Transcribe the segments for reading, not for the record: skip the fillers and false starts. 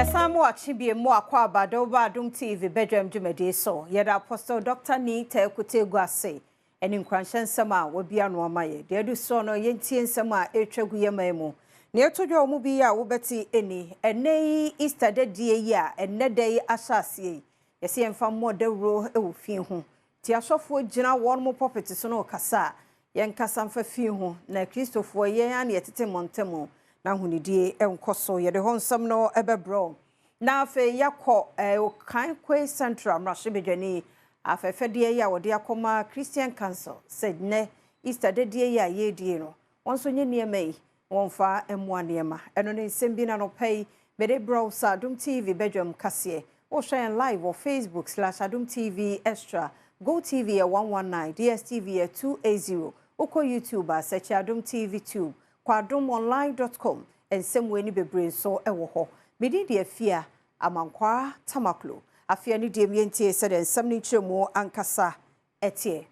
Yɛsan mo akye bie mu akɔ aba de woba Adom TV badwam dwumadie so. Yɛda Apostle Dr. Nii Taaku gu ase ɛne nkuranhyɛ nsɛm a wabia no ama yɛ. Deɛ adu soɔ no, yɛntie nsɛm a ɛretwa gu yɛn man mu. Nea ɛto dwa wɔ mu bi a wobɛte ɛni, ɛnɛ yi Easter dadie yi a ɛnnɛ da yi ahyɛ aseɛ yi, yɛsɛ yɛmfa mmɔ dawuro wɔ fie ho. Nti asɔfoɔ gyina wɔn mo pulpit so no kasa a, yɛnkasa mfa fie ho na Kristofoɔ yɛn a ne yɛtete mmɔntam na ahonidie nkɔ so. Yɛde hɔ nsɛm no ɛbɛbrɛ. Na afei yɛakɔ Okaikwei Central mmarahyɛbadwani afɛfɛdeɛ yi a wɔde akɔma Christian Council sɛ nnɛ Easter dadie yi a yɛredie no, wɔn nso nye nneɛma yi wɔmfa mmoa nneɛma. Ɛno ne nsɛm bi na nɔpɛ yi mede brɛ wo sɛ Adom TV badwam kaseɛ. Wohwɛ yɛn live wɔ Facebook/Adom TV Extra, Go TV yɛ 119, DSTV yɛ 280. Wokɔ YouTube a, search Adom TV Tube. Kɔ adomonline.com, nsɛm wei ne bebree nso wɔ hɔ. Mede deɛ fia Amankwaa Tamaklo. Afei ne deɛ yɛntie sɛdeɛ nsɛm no nkyerɛmu ankasa ɛteɛ.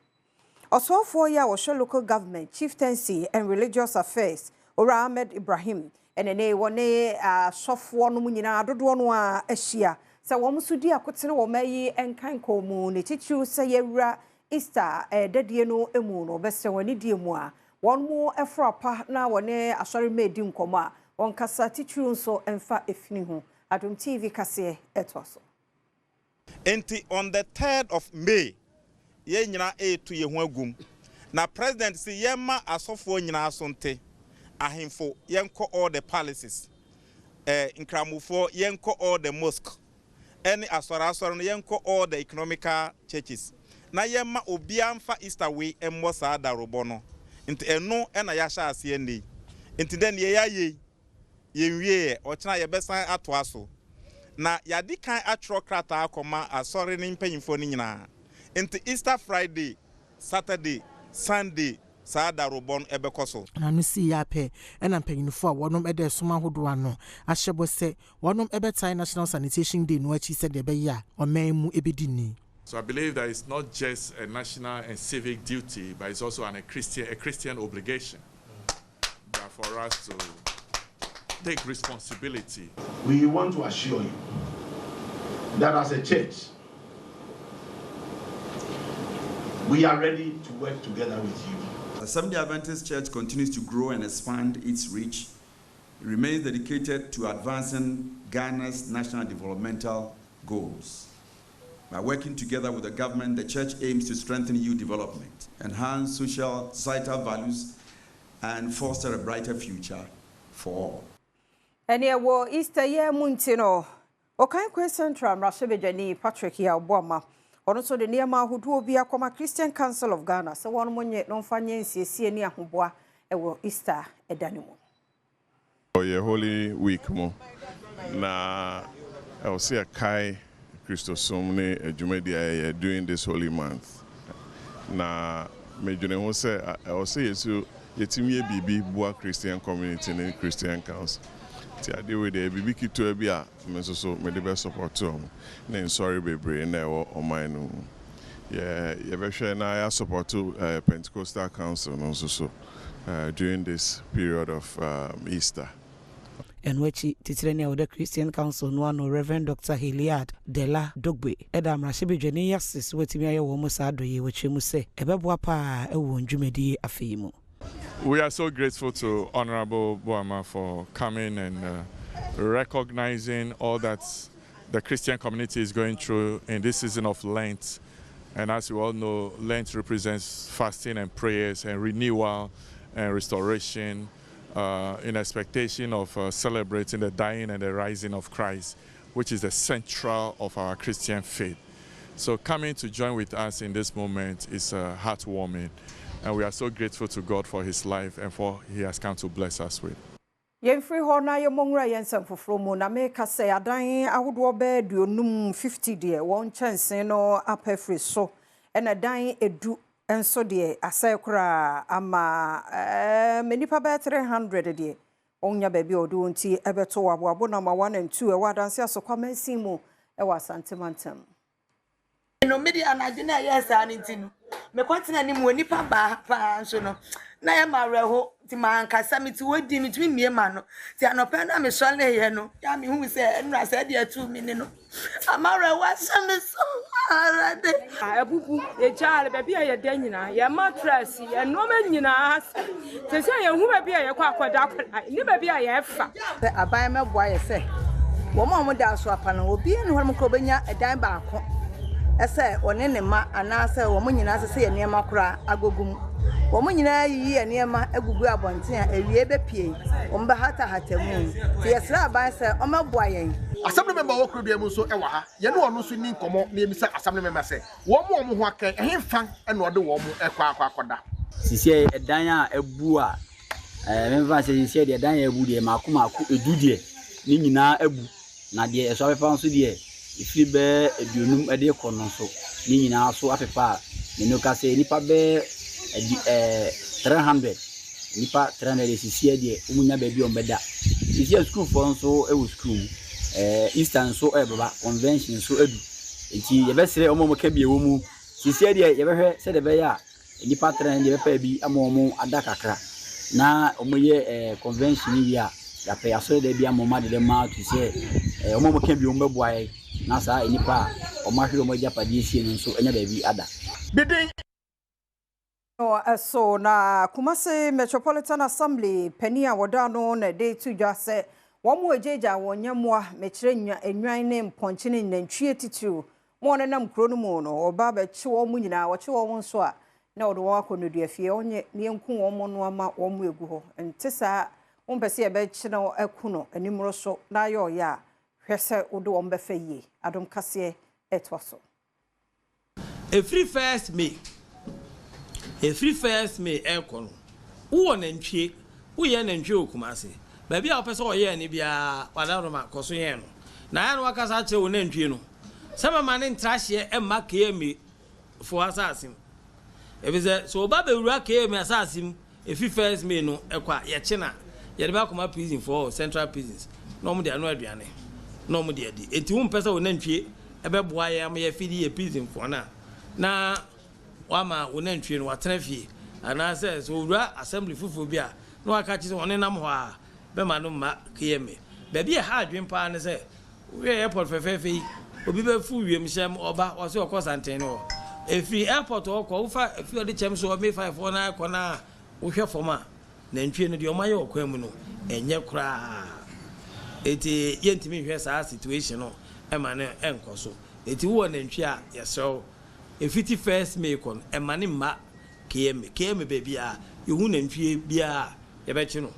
Ɔsɔfoɔ yi a wɔhwɛ Local Government, Chieftaincy and Religious Affairs, Owura Ahmed Ibrahim, ɛne ne wɔne asɔfoɔ no mu nyinaa dodoɔ no a ahyia sɛ wɔn nso di akotene wɔ ɔman yi nkan kɔn mu, ne titiriw sɛ yɛwura Easter ɛdadie no mu no, wɔbɛsrɛ wɔn anidie mu a wɔn mu ɛforo apa na wɔne asɔre mma edi nkɔmɔ a wɔn kasa titiriw nso mfa efini ho. Adom TV kaseɛ ɛtoa so. Nti on the 3rd of May, yɛn nyinaa ɛretu yɛn ho agum na President si yɛmma asɔfoɔ nyinaa so nte, ahemfo yɛnkɔ all the palaces, nkramofoɔ yɛnkɔ all the mosque, ɛne asɔre asɔre no yɛnkɔ all the economical churches na yɛmma obiara mfa Easter wei mmɔ saa darobɔ no. Nti ɛno ɛna yɛahyɛ aseɛ nne yi. Nti dɛ neɛ yɛayɛ yi, yɛnwieɛ. Ɔkyena yɛbɛsan atoa so na yɛade kan atwerɛ krataa akɔma asɔre ne mpanyimfoɔ no nyinaa. Nti Easter Friday, Saturday, Sunday, saa darobɔ no ɛbɛkɔ so. Na no sii yɛ apɛ ɛna mpanyinfoɔ a wɔnom ɛda ɛsom ahodoɔ ano ahyɛ bɔ sɛ wɔnom ɛbɛtae National Sanitation Day no akyi sɛdeɛ ɛbɛyɛ a ɔman mu ɛbɛdi ni. So I believe that it's not just a national and civic duty, but it's also a Christian obligation that for us to take responsibility. We want to assure you that as a church, we are ready to work together with you. The Seventh-day Adventist Church continues to grow and expand its reach. It remains dedicated to advancing Ghana's national developmental goals. By working together with the government, the church aims to strengthen youth development, enhance social societal values, and foster a brighter future for all. Ɛne ɛwɔ Easter yɛ mu nti no, Okaikwei Central mmarahyɛbadwani Patrick Yaw Boama, ɔno nso de nneɛma ahodoɔ bi akɔma Christian Council of Ghana sɛ wɔn mo nye na ɔmfa nyɛ nsiesie ne ahoboa ɛwɔ Easter ɛda no mu. Ɔyɛ Holy Week mu na ɛwɔ sɛ yɛkae Kristosom ne adwumadi a yɛyɛ during this holy month, na medwene ho sɛ ɛwɔ sɛ yɛsu yɛtumi yɛ biribi boa Christian community ne Christian Council. Nti adeɛ wei deɛ, biribi ketewa bi a me nso so mede bɛ support ɔmo ne nsɔre bebree na ɛwɔ ɔman no mu. Yɛ yɛbɛhwɛ na yɛa support Pentecostal Council no nso so during this period of Easter. Ɛno akyi, titire ne a wɔda Christian Council no ano, Reverend Dr Heliard Dela Dogbe, ɛda mmarahyɛbadwani yi ase sɛ watumi ayɛ wɔn mu saa adɔyɛ. Wɔkyerɛ mu sɛ ɛbɛboa paa ɛwɔ wɔn dwumadie afei mu. We are so grateful to Honorable Boama for coming and recognizing all that the Christian community is going through in this season of Lent. And as you all know, Lent represents fasting and prayers and renewal and restoration in expectation of celebrating the dying and the rising of Christ, which is the central of our Christian faith. So coming to join with us in this moment is heartwarming. And we are so grateful to God for his life and for he has come to bless us with. Yɛmfiri hɔ na yɛmmɔ nwura yɛn nsɛm foforɔ mu. Na meka sɛ adan ahodoɔ bɛɛ 50, 50 deɛ, wɔn nkyɛnsee no apɛ firi so, ɛna dan 10 nso deɛ asɛe koraa ama nnipa bɛyɛ 300 deɛ wɔnya baabi a wɔde wɔn ti ɛbɛto wɔ Aboabo Number 1 and 2 ɛwɔ Adanse Asokwa mansin mu ɛwɔ Asante mantam. No mede anadwo no a ɛyɛɛ saa no nti no, Mekɔtena anim wɔ nnipa baa paa nso no, na ɛyɛ me awerɛho nti mankasa mete hɔ dinn mentumi mmue m'ano. Nti anɔpa no a mesɔreeɛ no, yɛ a mehuu sɛ ɛnora sɛ ɛdeɛ ɛtoo me ni no, ama awerɛho ahyɛ me so. Awurade. Abubu yɛ gyaare baabi a yɛda nyinaa, yɛn matress, yɛn nneɛma nyinaa asɛe. Te sɛ yɛnhu baabi a yɛkɔ akɔda akwadaa, ne baabi a yɛfa. Sɛ aban mmɛboa yɛ sɛ wɔn a wɔda so apa no, obiara nni hɔnom koraa a obenya dan baako sɛ ɔne ne mma anaasɛ wɔn nyinaa sɛ yɛ nneɛma koraa agogu mu. Wɔn nyinaa ayiyi yɛn nneɛma agugu abɔnten a awiei bepue, wɔbɛhatahata mu. Nti yɛsrɛ aban sɛ ɔmmɛboa yɛn. Assembly member a ɔwɔ kurodua mu nso wɔ ha. Yɛne ɔno nso nni nkɔmmɔ na yɛmmisa assembly member sɛ, wɔn a wɔn ho aka yi, ɛhefa na ɔde wɔn rekɔ akɔ akɔda? Sisiɛ ɛdan a abu a ɛɛ memfa sɛ sisiɛ deɛ ɛdan a abu deɛ mako mako edu deɛ ne nyinaa abu na deɛ ɛso apepa nso deɛ efiri bɛɛ aduonum ɛde kɔ no nso ne nyinaa so apepa a mene ka sɛ nipa bɛɛ ɛdi ɛɛ 300 nipa 300 deɛ sisiɛ deɛ wɔn nya baabi a wɔn bɛda. Sisiɛ sukuufoɔ nso ɛwɔ sukuu mu, ɛɛ Easter nso ɛɛbɛba, convention nso adu, nti yɛbɛsrɛ wɔn a wɔka bi ɛwɔ mu. Sisiɛ deɛ yɛbɛhwɛ sɛdeɛ ɛbɛyɛ a nnipa tena deɛ bɛpɛ bi ama wɔn ada kakra na wɔyɛ ɛɛ convention wie a yɛapɛ asɔredan bi ama wɔn adeda mu ato sɛ ɛɛ wɔn a wɔka bi wɔn bɛboa yɛn na saa nnipa a wɔn ahwere wɔn agyapadeɛ sie no nso anya baabi ada. Bidin. So na Kumasi Metropolitan Assembly panin a wɔda no na de to dwa sɛ wɔn mu agyagya wɔn nyɛmmoa mekyerɛ nnwan ne mpɔnkye ne nantwie titiriw mo a wɔnenam kuro no mu no ɔba abɛkye wɔn mu nyinaa wɔkye wɔn nso a na wɔde wɔn akɔ nnua fie ɔnye ne yɛnku wɔn no ama wɔn mu egu hɔ nte saa wɔn mpɛ sɛ yɛbɛkye no aku no animoro so na ayɛ ɔyɛ a hwɛ sɛ wode wɔn bɛfa yie. Adom Kaseɛ ɛtoa so. Ɛfiri 1st May, ɛfiri 1st May ɛrekɔ no, wowɔ nantwie, woyɛ nantwie wɔ Kumase, baabi a wopɛ sɛ ɔyɛɛ no biara, wadaroma kɔ so yɛn no. Na ayɛ no wakasa akyerɛ wo nantwie no sɛ mɛma ne ntrahyeɛ mma KMA foɔ asase mu. Ɛfiri sɛ sɛ ɔba bɛwura KMA asase mu ɛfiri 1st May no ɛkɔ a, yɛkye no a, yɛde bɛ akɔma prison foɔ wɔ Central Prisons na wɔn de ano aduane na wɔn de adi. Enti wompɛ sɛ wo nantwie ɛbɛboa yɛn ama yɛafidi yɛ prison foɔ no a, na wama wo nantwie no watena fie, anaasɛ sɛ owura assembly foforɔ bi a na waka kyerɛ sɛ ɔne nam hɔ a bɛma no mma KMA. Baabi a ɛha adwene paa ne sɛ wohwɛ airport fɛfɛɛfɛ yi, obi bɛfu wiemhyɛm ɔba ɔsɛ ɔkɔ Santen no hɔ, ɛfiri airport hɔ kɔ wofa ɛfiri ɔde kyɛm so ɔme 5 hɔ na ɛkɔ no a wohwɛ fam a nantwie no deɛ ɔma yɛ ɔkwan mu no ɛnyɛ koraa. Enti yɛntumi nhwɛ saa situation no ɛma no ɛnkɔ so. Enti wowɔ nantwie a yɛsrɛ wo ɛfiti 1st May kɔ no ɛma ne mma KMA. KMA baabi a yɛhu nantwie biara yɛbɛkye no.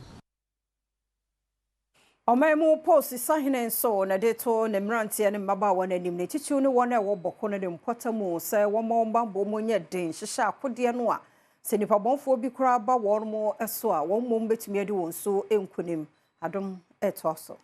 Ɔman mu post sahene nso na de to ne mmeranteɛ ne mmabaawa n'anim ne titiriw ne wɔn a ɛwɔ Bɔko no ne mpɔtam mu sɛ wɔma wɔn bammɔ mu nyɛ den hyehyɛ akodeɛ no a sɛ nnipa bɔnfoɔ bi koraa ba wɔn mo so a wɔn mmom bɛtumi adi wɔn so nkonim. Adom ɛtoa so.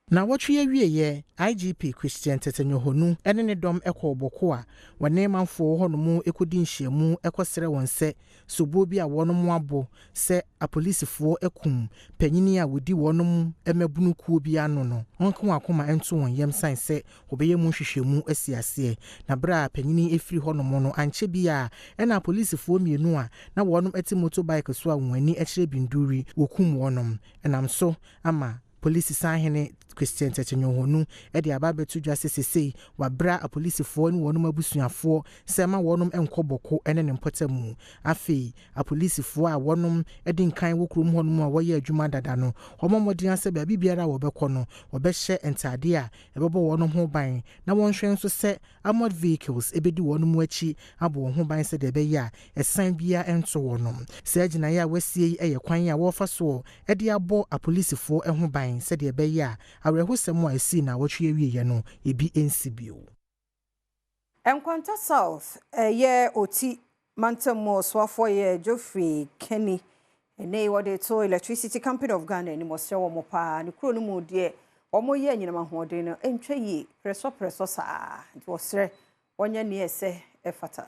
Na wɔtwe awieeɛ, IGP Christian Tetteh Yohuno ne ne dɔm kɔɔ Bɔko a wɔne manfoɔ wɔ hɔnom kɔdi nhyiamu kɔsrɛ wɔn sɛ soboɔ bi a wɔnom abɔ sɛ apolisifoɔ akum panyini a wɔdi wɔnom mmabunu kuo bi ano no, wɔnka wɔn akoma nto wɔn yam san sɛ wɔbɛyɛ mu nhwehwɛmu asi aseɛ. Na berɛ a panyini efiri hɔnom no, ankyɛ bi a ɛna apolisifoɔ mmienu a na wɔnom te motorbike so a wɔn ani kyerɛ Binduri wɔkum wɔnom. Ɛnam so ama polisi sahene Christian Tetteh Yohuno de aba abɛto dwa sɛ sesei wabra apolisifoɔ ne wɔnom abusuafoɔ sɛ ma wɔnom nkɔ Bɔko ne ne mpɔtam mu. Afei apolisifoɔ a wɔnom de nkan wɔ kurom hɔnom a wɔyɛ adwuma dada no, wɔmmɔ mmɔden sɛ baabi biara a wɔbɛkɔ no wɔbɛhyɛ ntadeɛ a ɛbɛbɔ wɔnom ho ban na wɔnhwɛ nso sɛ armored vehicles ebedi wɔn mu akyi abɔ wɔn ho ban sɛdeɛ ɛbɛyɛ a ɛsan biara nto wɔn. Saa gyinaeɛ a wɔasie yi yɛ kwan a wɔrefa soɔ de abɔ apolisifoɔ ho ban sɛdeɛ ɛbɛyɛ a awerɛhosɛm a ɛsii na wɔtwe awieeɛ no ebi nsi bio. Nkwanta South ɛyɛ Oti mantam mu ɔsoafoɔ yɛ Geoffrey Kenny ɛnɛ wɔde to Electricity Company of Ghana anim, ɔsrɛ wɔn paa ne kuro no mu deɛ wɔn yɛ anyinam ahoɔden no ntwa yie prɛsɔ prɛsɔ saa, nti wɔsrɛ wɔnyɛ nea ɛsɛ ɛfata.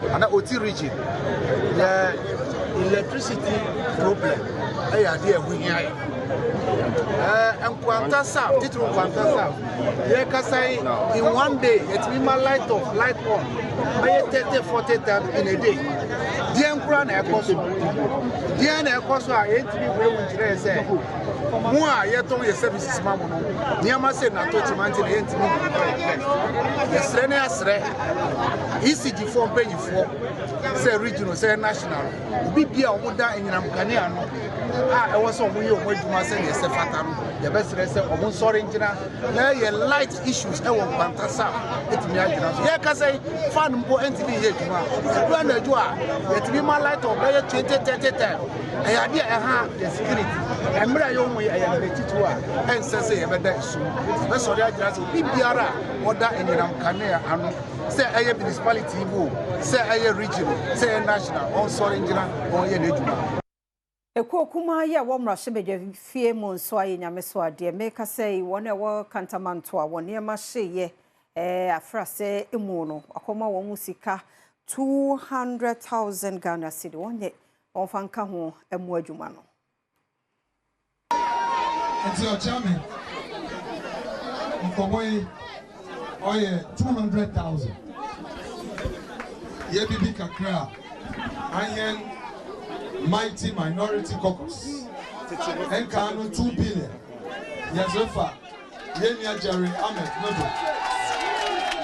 Ana Oti region yɛ electricity problem ɛyɛ adeɛ a ɛho hia yɛ. Ɛɛ Nkwanta South, titiri Nkwanta South, yɛkasa yi in one day yɛtumi ma light off light on bɛyɛ 30 40 times in a day. Deɛ nkora na ɛkɔ so, deɛ na ɛkɔ so a yɛntumi hu ewu nkyerɛ sɛ mo a yɛtɔn yɛ services ma mo no nneɛma sɛ nato kyima nti na yɛntumi deliver yɛ best. Yɛsrɛ ne asrɛ ECG foɔ mpanyinfoɔ, sɛ regional sɛ national, obi bia a wɔn da anyinam kanea no a ɛwɔ sɛ wɔn yɛ wɔn adwuma sɛdeɛ ɛsɛ fata no, yɛbɛsrɛ sɛ wɔn nsɔre ngyina na yɛ light issues ɛwɔ Nkwanta South etumi agyina so. Yɛkasa yi, fan mpo ntumi nyɛ adwuma. Edu anadwo a, yɛtumi ma light on bɛyɛ 20 30 times. Ɛyɛ adeɛ a ɛha yɛ security. Mmerɛ a yɛwɔ mu yi, ɛyɛ mmerɛ titiriw a ɛnsɛ sɛ yɛbɛda esum. Yɛbɛsɔre agyina sɛ obi biara a ɔda anyinam kanea ano, sɛ ɛyɛ municipality mu o, sɛ ɛyɛ region o, sɛ ɛyɛ national, ɔnsɔre ngyina ɔnyɛ n'adwuma. Ekuo kumaa yi a ɛwɔ mmarahyɛbadwa fie mu nso ayɛ Nyame so adeɛ. Meka sɛ wɔn a ɛwɔ Kantamanto a wɔn nneɛma hyeeɛ afrasɛ mu no, wakɔma wɔn mu sika 200,000 Ghana cedi. Wɔnyɛ wɔmfa nka ho mu adwuma no. Nti ɔkyerɛ me nkɔmmɔ yi ɔyɛ 200,000. Yɛ bibi kakra a anyɛn mighty minority caucus nkaa no 2 billion yɛdze fa yɛn nua Jerry Ahmed no do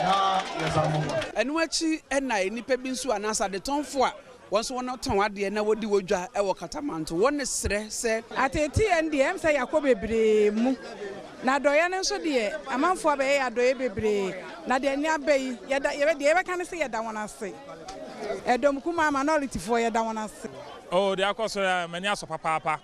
na yɛdze amoma. Ɛno akyi na nnipa bi nso anaasɛ adetɔnfo a wɔn nso wɔtɔn adeɛ na wɔdi wɔ dwa wɔ Katamanto, wɔn srɛ sɛ. Ateeteeɛ no deɛ, ɛm sɛ yɛakɔ bebree mu, na adɔeɛ no nso deɛ, amanfoɔ abɛyɛ yɛn adɔeɛ bebree, na deɛ ɛnne aba yi, yɛda, yɛbɛ, deɛ yɛbɛka ne sɛ yɛda wɔn ase. Ɛdɔm kumaa, minorityfoɔ, yɛda wɔn ase. Oh, deɛ akɔ so no, m'ani asɔ papaapa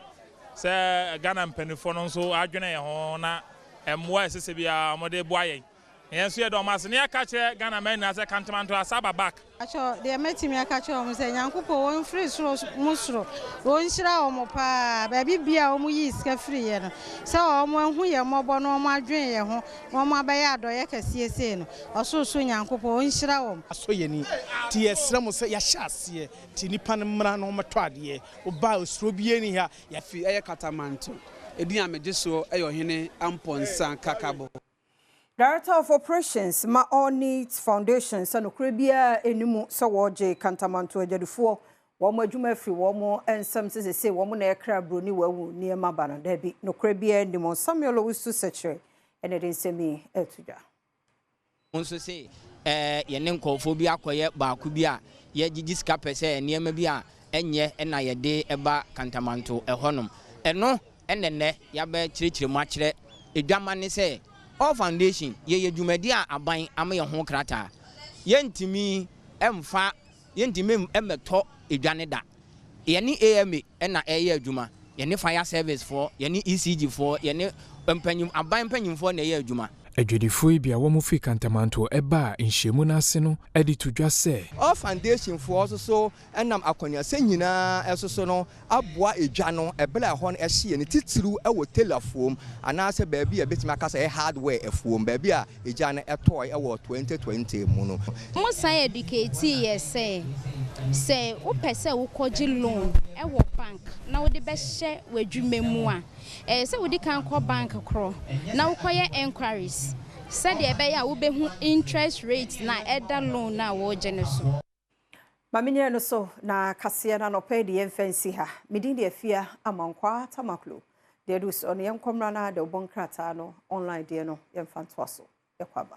sɛ Ghana mpanimfoɔ no nso adwene yɛn ho na mmoa a ɛsɛ sɛ biara wɔde boa yɛn. Na yɛn nso yɛda wɔn ase. Na yɛka kyerɛ Ghana man nyinaa sɛ Kantamanto Asaba back. Pakyɛ deɛ mɛtumi aka kyerɛ wɔn sɛ Nyankopɔn wɔn firi soro mo soro wɔn nhyira wɔn paa baabi bia wɔn yii sika firi yɛ no sɛ wɔn ahu yɛn mmɔbɔ na wɔn adwen yɛn ho na wɔn abɛyɛ adɔyɛ kɛseɛ sei no ɔsorosoro Nyankopɔn ɔnhyira wɔn. Asɔ yɛn ani nti yɛsrɛ mo sɛ yɛahyɛ aseɛ nti nnipa no mmra na wɔmmɛtɔ adeɛ. Woba a osuro biara nni ha. Yɛafi ɛyɛ Katamanto. Edin a megye soɔ yɛ Ɔhene Amponsah Kakabo. Director of Operations ma All Needs Foundation sɛ nokorɛ biara nni mu sɛ wɔregye Kantamanto adwadifoɔ wɔn adwuma afiri wɔn nsam sɛ seesei wɔn na ɛrekra buroni wawu nneɛma ba no. Daabi, nokorɛ biara nni mu. Samuel Owusu Sekyere na ɛde nsɛm yi reto dwa. Wo nso se yɛne nkurɔfoɔ bi akɔyɛ baako bi a yɛgyegye sika pɛ sɛ nneɛma bi a ɛnyɛ na yɛde ba Kantamanto ɛhɔnom. Ɛno na nnɛ yɛabɛkyerɛkyerɛ mu akyerɛ Adwamma ne sɛ All Foundation yɛyɛ dwumadi a aban ama yɛn ho krataa. Yɛntumi mfa yɛntumi mmɛtɔ dwa no da. Yɛne AMA na ɛreyɛ adwuma, yɛne Fire Service foɔ, yɛne ECG foɔ, yɛne mpanyim aban mpanyimfoɔ na ɛyɛ adwuma. Adwadifoɔ yi bi a wɔfiri Kantamanto baa nhyiamu no ase no de to dwa sɛ. All Foundation foɔ nso so nam akɔneasa nyinaa so so no aboa edwa no ɛberɛ a ɛhɔ no ɛhyeɛ no, titiriw wɔ Taylor fuom anaasɛ baabi a yɛbɛtumi aka sɛ ɛyɛ hardware afuom, baabi a egya no tɔɔe wɔ 2020 mu no. Wɔn san educatee yɛ sɛ, sɛ wopɛ sɛ wokɔgye loan wɔ bank na wode bɛhyɛ w'adwuma mu a, ɛyɛ sɛ wodi kan kɔ bank korɔ na wokɔyɛ enquiries sɛdeɛ ɛbɛyɛ a wobɛhu interest rate no a ɛda loan no a woregye no so. Ma menyɛ no so na kaseɛ no anɔpa yi de yɛmfa nsi ha. Me din de Afia Amankwaa Tamaklo. Deɛ ɛdu so no yɛnkɔ mmra na de wobɔ nkrataa no online deɛ no yɛmfa ntoa so. Yɛkɔ aba.